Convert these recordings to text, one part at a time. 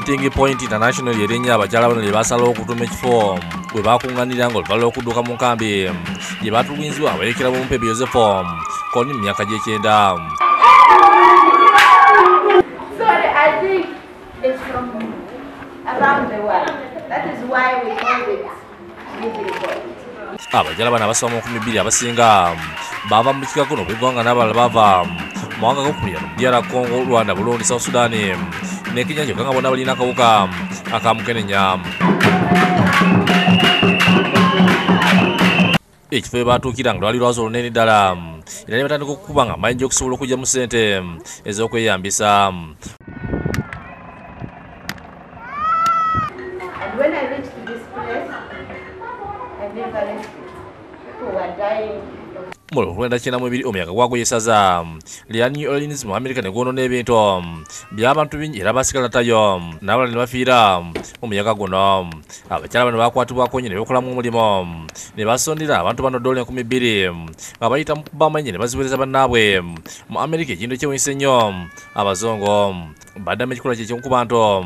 Meeting Point International lyerinnya abakyala bano lye basalawo okutuma ekifo bwe bakuŋŋaanira ng'oluvannyuma lw'okudduka mu nkambi gye baatulugunyizibwa abayeekera b'omupepe Yozefu Kony mu myaka gy'ekyenda. Sorry, I think it's from around the world. That is why we call it Meeting Point. Abakyala bano abasoba mu 2000 abasinga bava mu kikakuno bw'eggwanga n'abalala bava mu mawanga g'okulira mu DR Congo, Rwanda, Burundi, South Sudan ne Kenya kyokka nga bonna balina akawuka akamukenenya. Ekifo we baatuukira nga lwali lwazo olunene ddala era ne batandika okukuba nga amayinja okusobola okuggyamu ssente ez'okweyambisa. And when I reached this place, I never left it. People were dying. Mu 1992 omuyaga gwagwa essaza lya New Orleans mu Amerika ne gwonoona ebintu by'abantu bingi era baasigala tayo n'abalala ne bafiira mu muyaga guno. Abakyala bano baakwatibwako nnyo ne bakolamu omulimu ne basondera abantu bano $2,000 nga bayita mu kuba amanyi ne baziweereza bannaabwe mu Amerika, ekintu ekyewuunyisa ennyo abazungu baddamu ekikolwa kye kimu ku bantu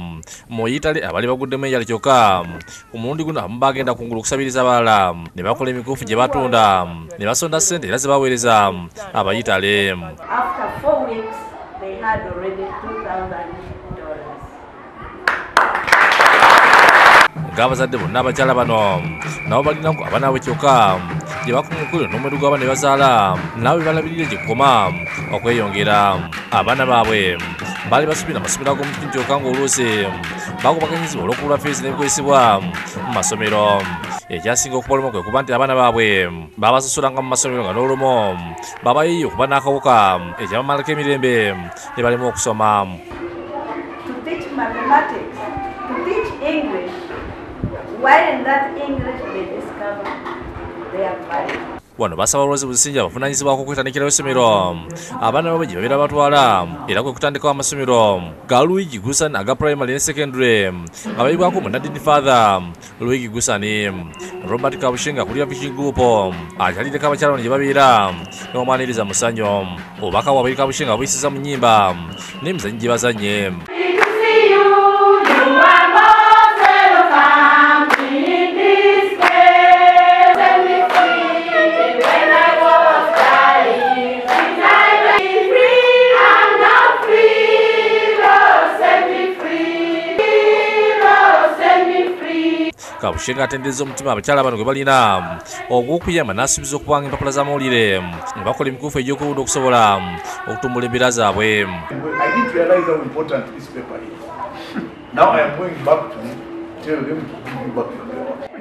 mu Yitale abaali baguddemu enjala kyokka ku mulundi guno abamu baagenda kungulu okusabiriza abalala ne bakola emikuufu gye batunda ne basonda ssente era ze baweereza abayitale. After 4 weeks, they had already $2,000. Ng'abazadde bonna abakyala bano nabo balina abaana baabwe kyokka gye bakungukulira n'omuwendo gw'abaana be bazaala nabo be balabirira gye gukoma okweyongera. Abaana baabwe baali basubira amasomero ag'omu kitundu kyokka ng'oluusi bakubaganyizibwa olw'okubulwa feezi n'ebikozesebwa mu masomero. Ekyasinga okubaluma kwe kuba nti abaana baabwe babasasulanga mu masomero nga n'olumu babayiiya okuba n'akawuka ekyabamalako emirembe ne balema okusoma. To teach mathematics, to teach English, while in that English they discover their value. Wano basaba Rose Businja abavunaanyizibwako okwetandikirawo essomero abaana baabwe gye babeera batwala era kwe kutandikawo amasomero ga Luigi Gusani aga primary ne secondary nga bayibwako munnaddiini Father Luigi Gusani. Robert Kabushenga akulira Vision Group akyalireko abakyala bano gye babeera n'omwaniriza mu ssanyu. Obubaka bwabwe eri Kabushenga buyisiza mu nnyimba n'emizannyo gye bazannye. Kabushenga atendereza omutima abakyala bano gwe balina ogw'okuyamba n'asuubiza okubanga empapula z'amawulire nga bakola emikuufu egy'okuwuda okusobola okutumbula embeera zaabwe. I didn't realize how important this paper is. Now I am going back to tell them to give you back your paper.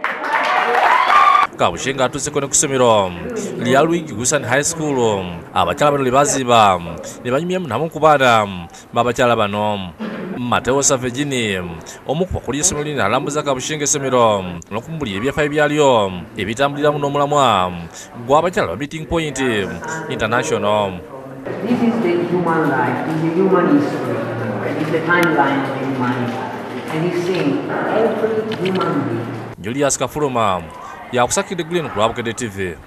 Kabushenga atuuseko ne ku ssomero lya Luigi Gusani High School abakyala bano lye baziba ne banyumyamu nabo ku baana b'abakyala bano. Mateo Savegini omu ku bakulira essomero lino alambuza Kabushenga essomero n'okumubulira ebyafaayo byalyo ebitambuliramu n'omulamwa gw'abakyala ba Meeting Point International. This is the human life, this is the human history, it's the timeline of humanity. And he's saying every human being. Julius Kafuluma yakusakidde Green ku lwa Bukedde TV.